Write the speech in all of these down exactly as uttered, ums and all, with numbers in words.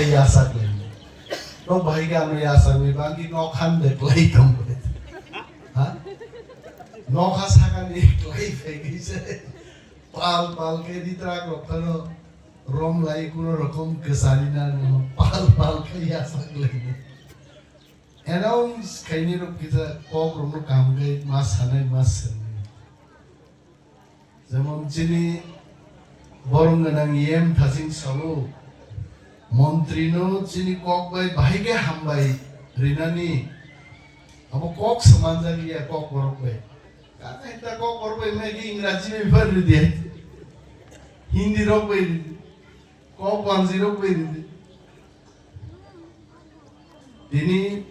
Yasak le. Nok bahai ke ano yasak le, bangki nok han de klai tong. Ha? Nok ha sakani klai phai kisa. Pal pal ke di truck rok phano rom lai kuno rokom kesari na no. Pal pal ke yasak le. Announce khaini rok kisa kok rok no kaham khe ma sanai ma sanai. Jemon chini borom gwnang E M thasing salo, montri no chini kok bai bahai khe hambai rinani, abo kok se manjak ya kok borok bai. Kaka hita kok borok bai mai khe Ingraji bai bar ridi, Hindi rok bai ridi, kok banji rok bai ridi. Tini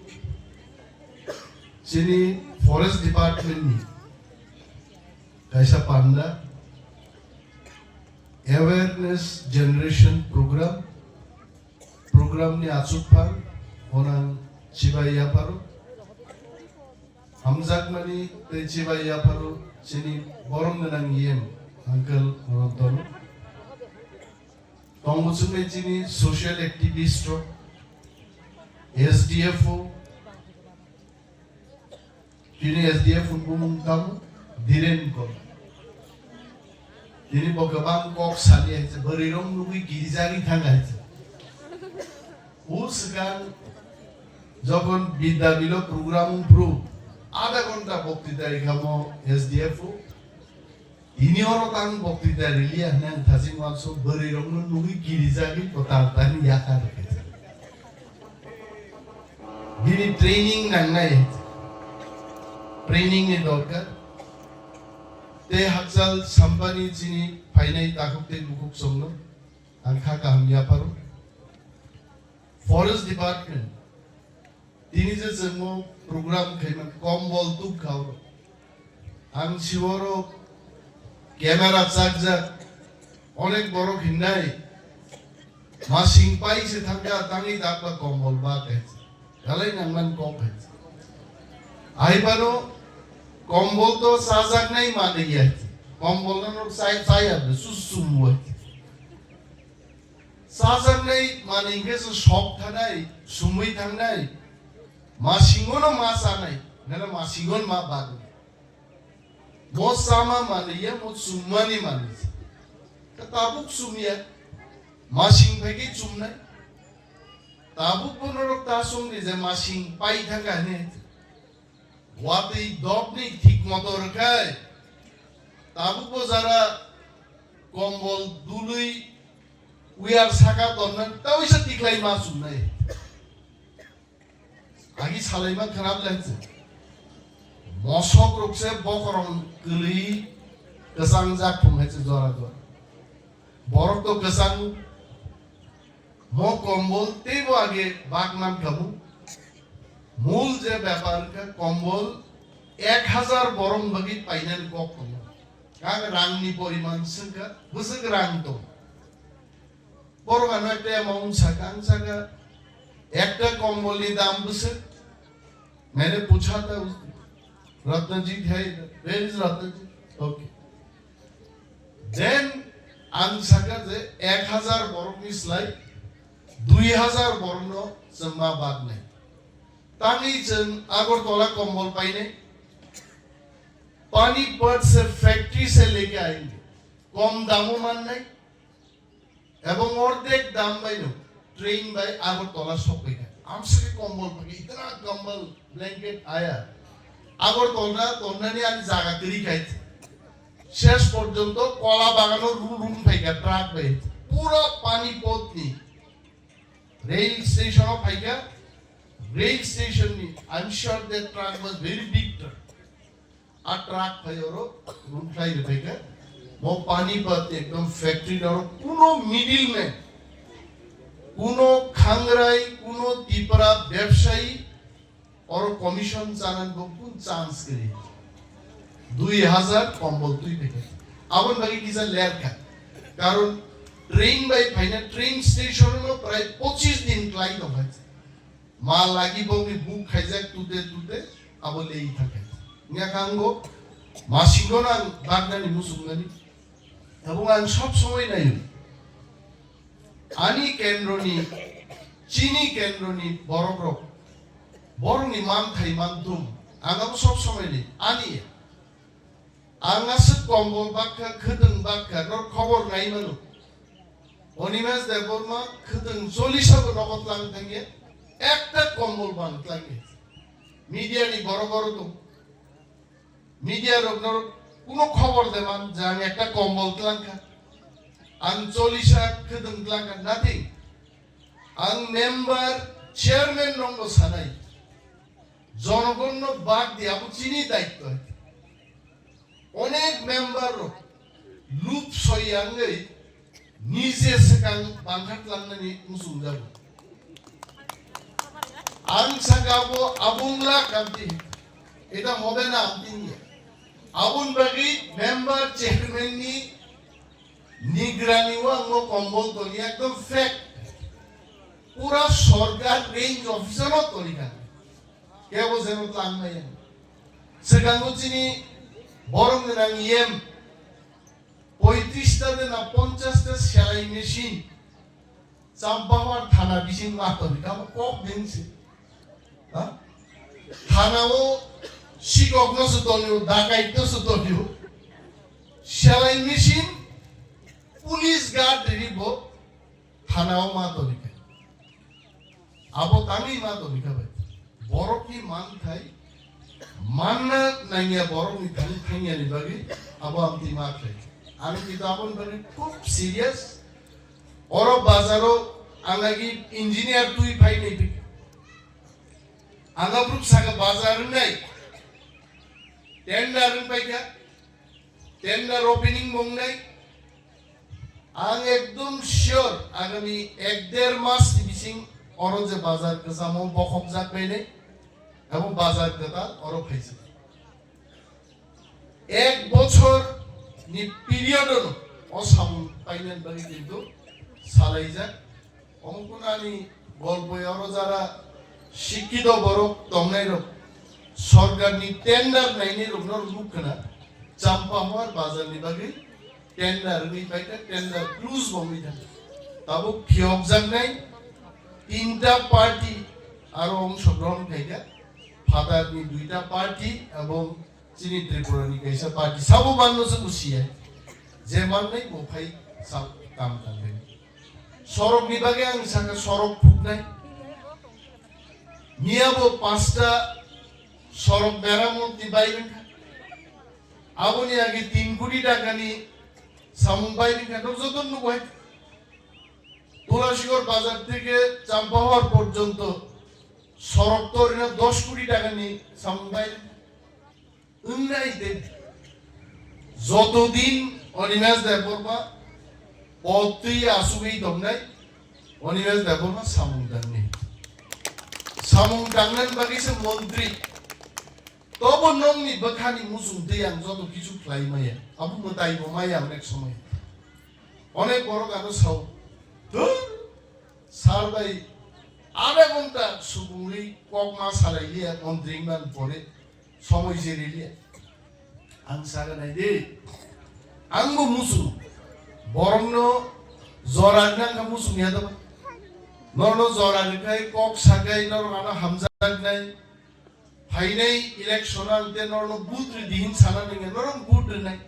chini Forest Department ni kaisa panda awareness generation program, program ni achukphang onang chibai yapharo, hamjakmani tei chibai yapharo chini borom gwnang E M uncle Ronton. Tongo chwngwi chini social activist rok, S D F O, chini S D F O ni bumung tamo Dhiren Kol. Tini bo kwbang kok sani hai se, bwrwi rok nugwi kirijagwi thang hai se. O swkang jokhon Bidya Bilo program wngphru, adha ghonta boktwita rikha mo S D F O. Tini oro tang boktwita riliya hwnwi ang thaching uansuk bwrwi rokno nugwi kirijagwi kwtal tani yakha rwkha. Bini training nangnai, training ni dorkar. Tei hakchal sampani chini phainai takhuk tei bukhuk songno ang kha kaham yapharo. Forest Department, tini je chwngmo program khaima kombol tuk kha oro. Ang siworo camera chakjak, onek borok hinnai, masing pai se thangkha, tangwi dakba kombol ba khe. Galai nangman kok hai. Aibano kombol to chajaknai manwi ya. Kombol no sai, sai ya, su sumu hai. Chajaknai manwi hwnkhe se sok thanai, sumui thangnai, masingono ma chanai, nana masingon ma bagwi. Mo chama manwi ya, mo chumani manwi. Ta tabuk chumya, masing phaikhe chumnai. Tabuk bo norok ta chumdi je masing pai thangkha hwnwi. Watwi dopni thik moto rwkhai, tabukbo jara kombol dului uyar saka tonna tawisa tiklai ma chumnai. Agi salaima khwnam lengse. Mosok rukse bokorong kwlwi kwchang jak thung hai se jora jora. Borok to kwchang Mo kombol teibo age bak man kha bo. Mul je bepar khe kombol ek hazar borok bagwi painani kok tongo. Kang rangni poriman swngkha, bwswk rang tong. Borok ano ekta amount sakha, ang sakha ekta kombolni dam bwswk? मैंने पूछा था उसको, रत्नजीत है इधर? Where is रत्नजीत? Okay. Then ang sakha je ek hazar borokni slai dui hazar borokno chwng ma baknai. Tangwi chwng Agartala kombol painai. Panipat se factory se leke aayenge. Kom damo mannai. Ebong ordek dam bai no train bai Agartala sokphaikha. Amswkhe kombol phaikha, itna kombol blanket aya. Agartala tonnani ani jaga kwrwi khai. Shesh porjonto kola bagano rum rum phaikha truck bai. Pura Panipat ni rail station o phaikha. Rail station ni, I'm sure that truck was very big truck. A truck phai oro rungkhlai rwphaikha. Mo Panipat ekdom factory ni oro kuno middleman, kuno khangrai, kuno Tipra bebsayi oro commission chanani bo kun chance kwrwi. Dui hazar kombol twi phaikha. Aboni bagwi kisa lerkha. Karon train bai phaina train station no prai pochis din klai tongkha. Ma lagi bongni buk khaijak tute tute abo lei thangkha. Wngya kha ango masingo nang baknani muchungmani. Abo ang sob somoi naio. Ani kendroni Chini kendroni borokrok, borokni manthai manthum, ang abo sob somoini ani. Ang aswk kombol bakha, khwtwng bakha, norok khobor nai mano. Animesh Debbarma khwtwng chollish abo nogo tlang thangya, ekta kombol bang tlangya. Media ni borok oro tong. Media rok norok kuno khobor de man je ang ekta kombol tlangkha, ang chollish a khwtwng tlangkha, nothing. Ang member, chairman rokno sanai, jonogonno bak di, abo chini daitto. Onek member rok lup soi yangwi nije swkang bangkha tlangnani muchungjago. Ang saka abo abungla kamti, eta hobe na amti niya. Aboni bagwi member chairman ni nigrani o ang o kombol toni ekdom fake. Pura sorkar range officer o toni kha. Kebo jeno tlang maya. Swkango chini borok ni nang yem poitrish ta de na ponchash ta selai machine. Champahor thana bising ma toni kha, abo kok ding se. Ha? Thana o sikok no se toni o, dakai to se toni o. Selai machine, police guard ribo thana o ma toni kha. Abo tangwi ma tongwi kha bai. Borokni manthai manna nangya, borokni thani thangyani bagwi abo amtwi ma khlai. Ani kita aboni bagwi khub serious. Oro bazaro ang agi engineer twi phai nai phi. Ang abruk saka bazar wngnai. Tender wng paikha. Tender opening bo wngnai. Ang ekdom sure agami ek der mas ni bising oro je bazar kwchamo bokhok jak bainai, abo bazar kwtal oro phaijak. Ek bochor ni period o o samung painani bagwi kintu salaijak. Omo kunu ani golpo ya, oro jara sikkito borok tongnai rok, sorkar ni tender nainai rok no nuk khna, Champahor bazar ni bagwi tender wngwi paikha, tender close bo wngwi thangkha. Tabuk phiyokjaknai tinta party aro ongshogrohon khaikha, phatar ni duita party ebong chini Tripura ni kaisa party sabo manno se busiya, je mannai bo phai sa kam tangwi. Sorok ni bagwi ang saka sorok phuknai. Miya bo pasta sorok meramot ni bai rwkha. Aboni age tin koti taka ni samung bai rwkha. Nok joto nugo hai. Tulasigor bazar theke Champahor porjonto sorok to rina dos koti taka ni samung bai rwkha. Wngnai de. Jotodin Animesh Debbarma o twi asugwi tongnai, Animesh Debbarma samung tangnai. Samung tangnani bagwi se montri. Tobo nongni bwkhani muchung twi ang joto kichu khlai maya. Abo mwtai bo maya onek somoi. Onek borok ano sao. Thwk, sir bai adha ghonta subungwi kok ma salai liya, montri wngmani pore. Somoi se rili ang saga nai de. Ang bo musu. Borok no jora nang ka musu ya to. Nor no jora ni kai kok sagai nor ano hamjak nai. Phainai election ang te nor no vote ri dihin sana nang nor ang vote ri nai.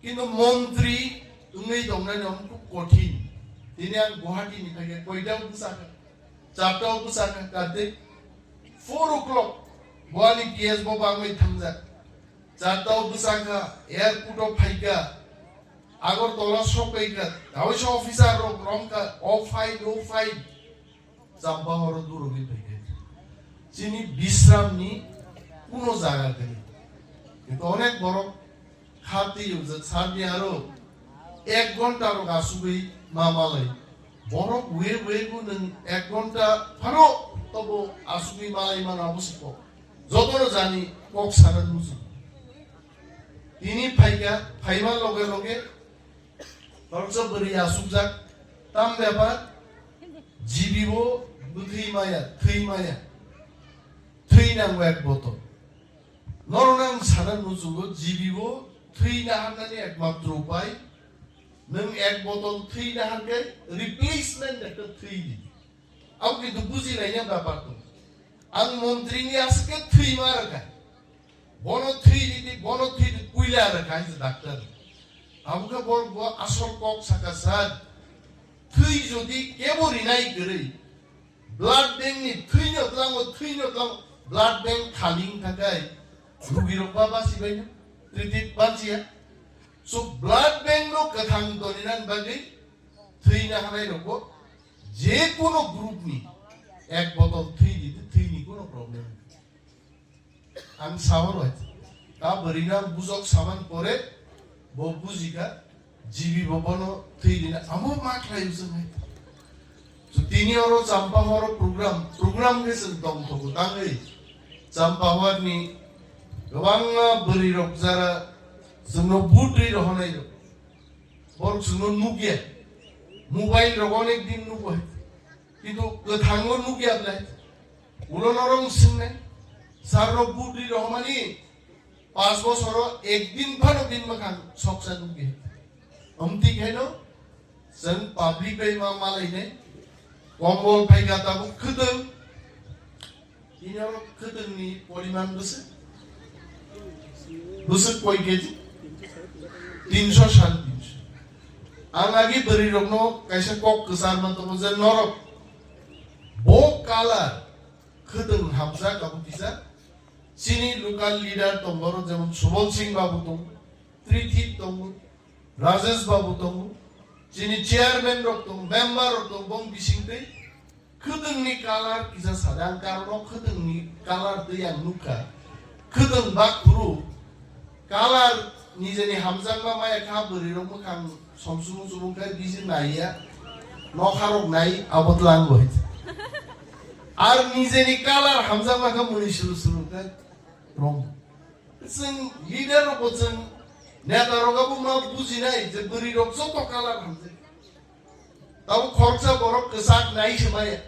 Kintu montri wngwi tongnani omo khub kothin. Tini ang Guwahati ni phaikha, koita bwsakha, charta o bwsakha, kate four o'clock Guwahati P S bo bangwi thangjak. Charta o bwsakha, airport o phaikha, Agartala sokpaikha, kaisa officer rok romkha, o file, o file. Champahor o durogwi phaikha. Chini Bisram ni kuno jaga kwrwi. Kintu onek borok kha twi wngjak, sir ni aro ek ghonta rok asugwi ma malai. Borok web web o nwng ek ghonta phano tobo asugwi malai mano abo se kok. Jotono jani kok sana muchung. Tini phaikha, phaima loge loge Toroksa bwrwi asukjak, tam bepar, G B o bwthwi maya, thwi maya, thwi nango ek botol. Norok nang sana muchungo G B o thwi naharnani ekmatro upai, nwng ek botol thwi naharkhe replacement ekta thwi di. Abo kintu buji laina bepar tong. Ang montri ni aswk khe thwi ma rwkha. Bono thwi ridi, bono thwi ridi, puila rwkha hai se doctor. Abo khe bo, bo asol kok saka sir. Thwi jodi kebo rinai kwrwi, blood bank ni thwino tlango, thwino tlango, blood bank khali wngkha khe rugirok ba basibaino, treated banchiya. So blood bank no kwthang toninani bagwi thwina hanai rokbo je kono group ni ek botol thwi di, thwini kono problem. Ang sahor hai. Ta bwrwino ang bujok saman pore bo bujikha, G B bo bono thwi dina amo ma khlai usung hai. So tini oro Champahor program, program khe chwng tong thogo tangwi Champahorni kwbangma bwrwirok jara chwngno vote rwi rohornairok. Borok chwngno nukya. Mobile rok onek din nugo hai. Kintu kwthango nukya belai. Ulo norok swngnai. Sir rok vote rwi rohormani pas bosoro ek din phano bini mwkhang soksa nukya. Amtwi khaino chwng public bai ma malainai. Kombol phaikha tabuk khwtwng. Ini oro khwtwngni poriman bwswk? Bwswk koi keji? Tinsho, sare tinsho. Ang agi bwrwirokno kaisa kok kwcharma tongo je norok bo colour khwtwng hamjak abo kisa chini local leader tongo, jemon Subol Singh babu tongo, Trithip tongo, Rajesh babu tongo, chini chairman rok tongo, member rok tongo, bong bising twi khwtwngni colour kisa sada, ang karon o khwtwngni colour twi ang nukha. Khwtwng bak phuru colour nijeni hamjakma maya kha, bwrwi rok mwkhang somsumu chubung khe bisi naiya, nokha rok nai abo tlang bo hai. Ar nijeni colour hamjakma kha muni suru suru khe rong. Chwng leader rokbo chwng neta rok abo ma bujinai je bwrwi rok joto colour hamjak. Tabo khoroksa borok kwchak nai se maya.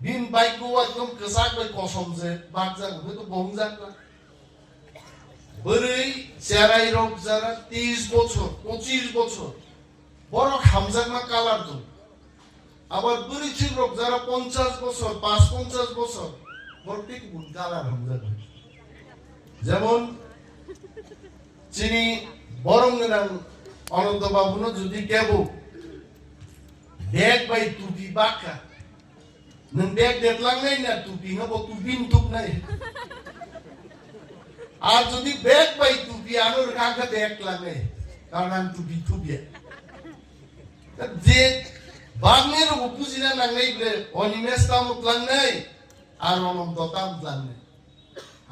Bini bike bo ekdom kwchak bai kosom se bakjak, hwnkhe to bo wngjak na. Bwrwi cherai rok jara teis bochor, pochis bochor. Borok hamjakma colour tong. Abar bwrwi chwng rok jara ponchas bochor, pas ponchas bochor, borok tei kubun colour hamjak. Jemon chini borom gwnang Ananto babuno jodi kebo bag bai tupi bakha, nwng bag detlangnai na tupi no bo tupi nthuknai. Ar jodi bag bai tupi ano rwkha khe bag tlangnai, karon ang tupi thupya. Je bagni rok bujina nangnai ble, Animesh tamo tlangnai, ar Ananto tamo tlangnai.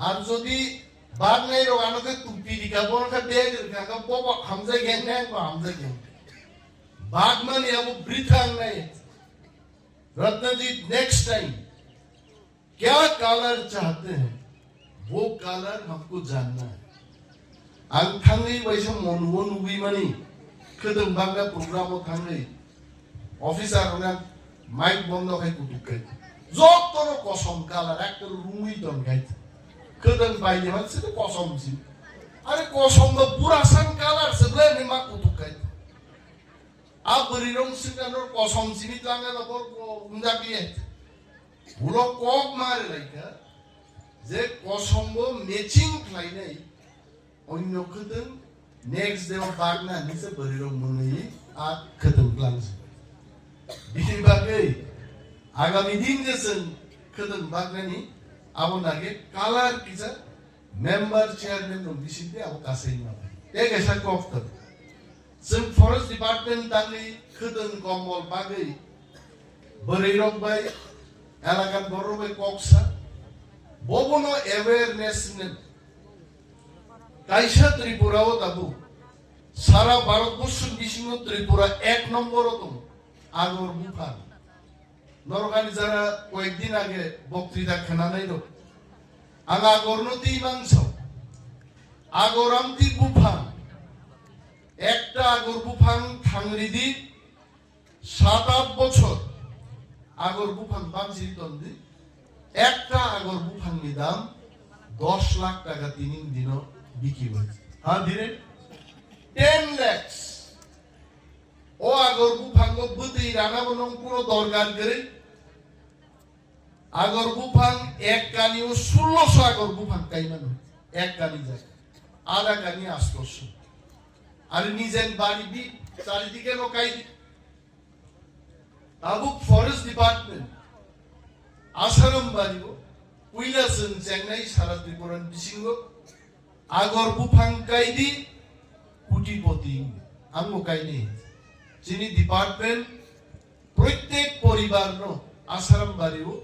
Ar jodi bagnai rok ano khe tupi rika, bono khe bag rika khe bo bo hamjak yang nai, bo hamjak yang. Bagmani abo britha wngnai. Ratna ji, next time क्या कलर चाहते हैं, वो कलर हमको जानना है। Ang thangwi waisa monuo nugwi mani, khwtwng bagna program o thangwi, officer rokna mic bondo khai kutuk khai. Jotono kosom colour, ekta rungwi ton khai. Khwtwng bai de man se kosom si. Are kosom do pura san colour se ble ni ma kutuk khai. A bwrwi rong singka no kosom simi tlangna no bor ko wngjak ye. Ulo kok mare laikha je kosom bo matching khlainai onyo khwtwng next day o bagna hinse bwrwi rong mwnwi a khwtwng tlang si. Bini bagwi agami din je chwng khwtwng bagnani abo nage colour kisa member chairman rok bisingtwi abo kasaima bai. Tei kaisa kok tongo. Chwng forest department tangwi khwtwng kombol bagwi bwrwi rok bai, elakani borok rok bai kok sa. Bobono awareness ni kaisa Tripura o tabuk sara Bharat borsho bisingo Tripura ek nombor o tongo, agor buphang. Norok ani jara koyek din age boktrita khwnanai rok. Ang agorno twi mangso. Agor amtwi buphang. Ekta agor buphang thangri di, sat at bochor agor buphang bangsi ton di. Ekta agor buphangni dam dos lakh taka tini dino biki bai. Ha, dire? Ten lakhs. O agor buphango bwtwi rana bo nong kuno dorkar kwrwi. Agor buphang ek kani o sullo so agor buphang kai mano, ek kani jak, ada kani asto so. Ari nijen bari bi charidike no kai di. Tabuk Forest Department, Asaram bari o, puila chwng chengnai sara Tripura ni bisingo, agor buphang kai di, kutipoti wng di. Ang bo kai di. Chini department, proitek poribar no Asaram bari o,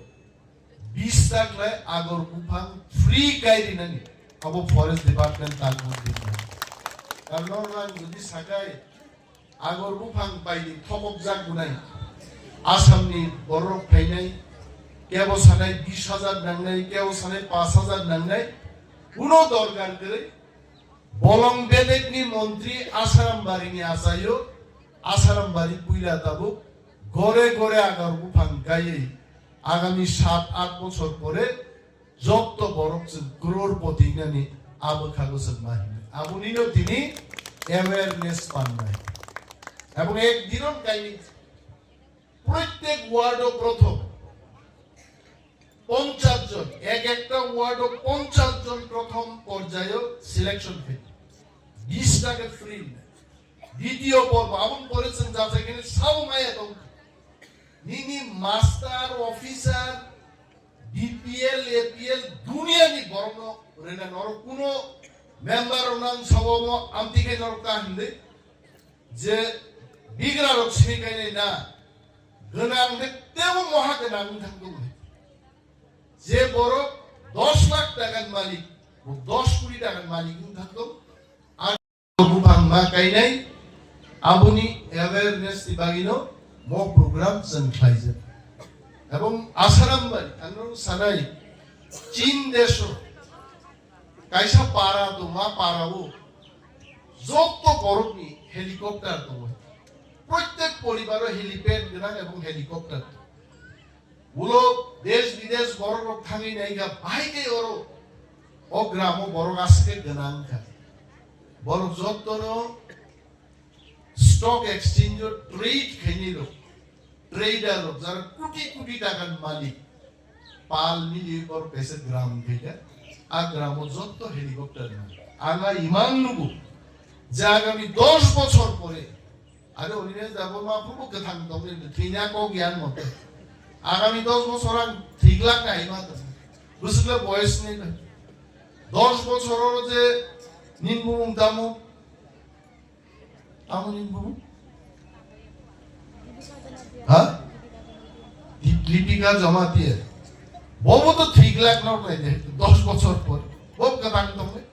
bis ta khlai agor buphang free kai rinani abo Forest Department tangmung rinani. Karon norok ang jodi sakai agor buphang paidi thopokjak bunai Assamni borok phainai, kebo sanai bis hajar nangnai, kebo sanai pash hajar nangnai, kuno dorkar kwrwi. Bolong bedekni montri Asaram barini achaio, Asaram bari puila tabuk gore gore agor buphang kaiwi agami sat aath bochor pore jotto borok chwng crorepoti wngnani abo khago chwng ma himnai. Abonino tini awareness pannai. Ebong ek dinon kaini proitek ward o prothom ponchash jon, ek ekta ward o ponchash jon prothom porjayo selection khai. Bis taka free. Ditiyo porbo, aboni pore chwng jachaikhe sabo maya tong. Nini master, officer, B P L, A P L, duniani borokno rwna norok kuno member rok nang sabo mo amtwi khe norok ta hwnwi je bigra rok sini kainai na gwnang khe tebo moha gwnang wng thang tongo. Je borok dos lakh takani malik, bo dos koti takani malik wng thang tongo. Buphang ma kainai, aboni awareness ni bagwino mo program chwng khlaijak. Ebong Asaram bai, ang nung sanai, Chin deso kaisa para tongma, para o jotto borokni helicopter tongo. Proitek poribaro helipad gwnang ebong helicopter tongo. Ulo desh bidesh borok rok thangwi naikha, bahai khe oro o gramo borok aswk khe gwnang kha. Borok jottono stock exchange o trade khainai rok, trader rok, jara koti koti takani malik, pal mili borok kaisa gram khaikha. A gramo jotto helicopter nang. Ang a imang nugo je agami dos bochor pore Are Onimesh da bo ma phubo kwthang tongwi thwina kok yan mo. Agami dos bochor ang thik lak nai ma tong. Bwswk le boyes ni na. Dos bochor oro je nin bumung tamo. Tamo nin bumung? Ha? Dip-, Lipika Jamatia. Bobo to thik lak nok nai de, dos bochor por. Bo kwthang tongwi.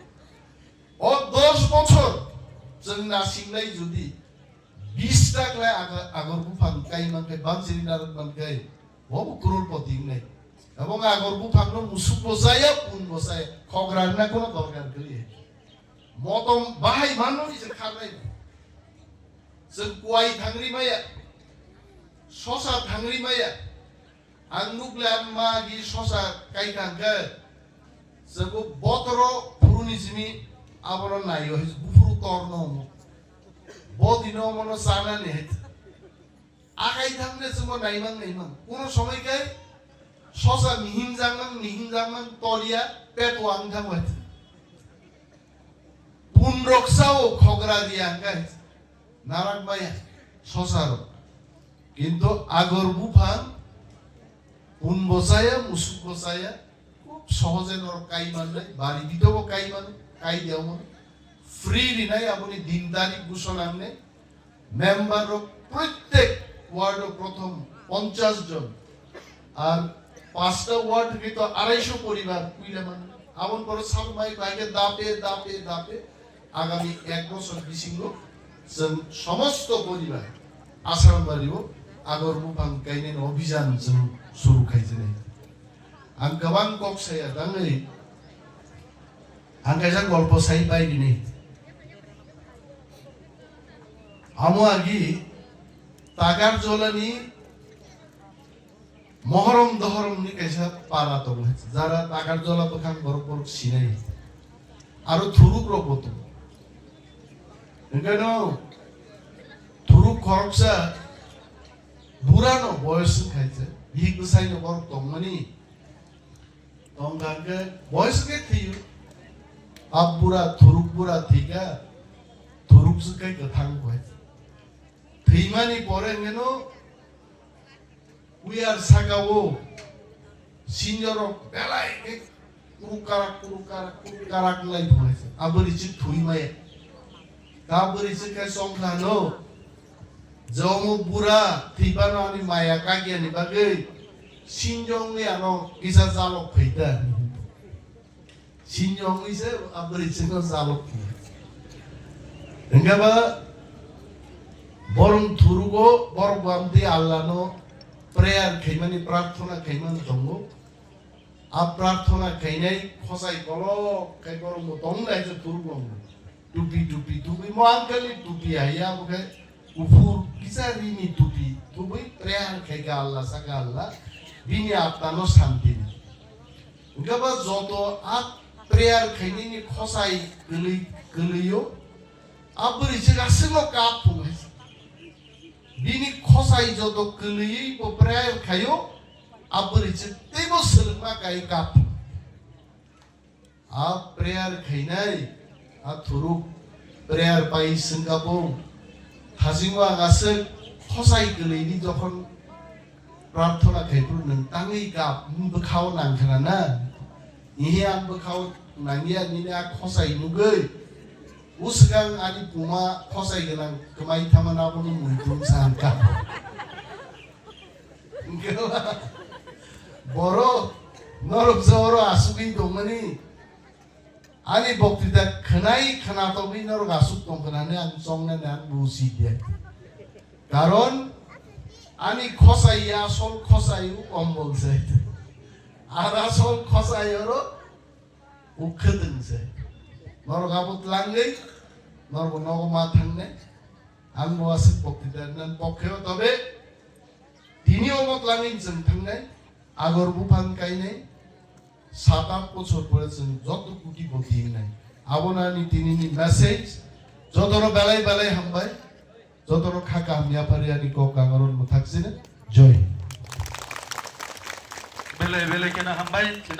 O dos bochor chwng nasinglai jodi bis ta khlai aga-, agor buphang kai mankhai, bamsiri narwk mankhai, bobo crorepoti wngnai. Ebong agor buphangno musuk bo chaya, pun bo chaya, khok rangna kono dorkar kwrwi. Motom bahai manwi se kharnai. Chwng kuai thangri maya, sosa thangri maya, Ang nukle ang magi sosa kai thangkhe, chwngbo botoro phuruni simi abono naio, hai buphuru torno omo. Bo dino omono chanani hai. Akai thangne chwngbo naimang naimang. Kuno somoi khe sosa mihim jangmang, mihim jangmang, tolia, pet wang thango hai. Punrok sao khogra riya hwnkhe narak maya sosarok. Kintu agor buphang pun bo chaya, musuk bo chaya, khub sohoje norok kai mannai, bari bito bo kai mano, kai deya mano. Free rinai aboni din tarik buso nangnai. Member rok proitek ward o prothom ponchash jon, ar pasta ward hwnkhe to arai sho poribar puila mano. Aboni pore sabo mai bai khe dape, dape, dape agami ek bochor bisingo chwng somosto poribar Asarambari o agor buphang kainani obhijan chwng suru khaijani. Ang kwbang kok saya tangwi ang kaisa golpo sai pai bini. Amo agi Takarjolani Mohorom Dohorom ni kaisa para tongo, jara Takarjola bwkhang borok borok sinai. Aro thuruk rok bo tongo. Hwnkhe no thuruk khoroksa burano boyos wngkhaisa, bihik bwsaino borok tongmani Tongkha khe boys khe thwiyo. Ab bura, thuruk bura thwikha, thuruk swkhe kwthang koi. Thwimani pore hwnkhe no, we are saka o, senior rok belai khe kuruk karak, kuruk karak, kuruk karak lai thongnai se. Aboni chwng thwi maya. Tabwrwi se khe chongkha no, je omo bura thwibano ani maya kagiani bagwi sinjongni ano kisa jalok phaita. Sinjongwi se abwrwi se no jalok phi. Hingke ba borong thurugo borok bamti Allah no prayer khaimani, prarthana khaimani tongo. A prarthana khainai khosai kolok khai borok bo tong nai se thuruk long. Tupi, tupi, tupi, mo uncle ni tupi hai ya, bo khai kuphur kisa rini tupi, tupi prayer khai ka Allah, saka Allah, bini atma no santi ni. Hingke ba joto a prayer khainai ni khosai kwlwi, kwlwiyo, a bwrwi se aswk no kap phung hai. Bini khosai joto kwlwiwi bo prayer khaio, a bwrwi se teibo swrwngma kai kap phung. A prayer khainai, a thuruk prayer pai swngkha bo. Hajingo ang aswk khosai kwlwini jokhon prarthana khai phuru nwng tangwi kap, nwng bwkhao nang khna na? Ihi ang bwkhao nangya nini a khosai nugwi. Uswkang ani puma khosai gwnang kwmai thama abono muitung sa ang kap. Hingke ba, borok, norok je oro asugwi tongmani, ani boktita khwnai khwnatokgwi norok asuk tong khwnani ang chongnani ang busi dia. Karon ani khosai ya asol khosai u kombol se. Ar asol khosai oro u khwtwng se. Norok abo tlangwi norok nogo ma thangnai. Ang bo aswk boktita nan pokhe o tobe tini omo tlangwi chwng thangnai, agor buphang kainai, sat at bochor pore chwng joto kuti boti wngnai. Abono ani tinini message, jotono belai belai hambai, jotono kha kaham yaphari ani kok kangaron mwthak sini. Joy. Belai belai kheno hambai, chwng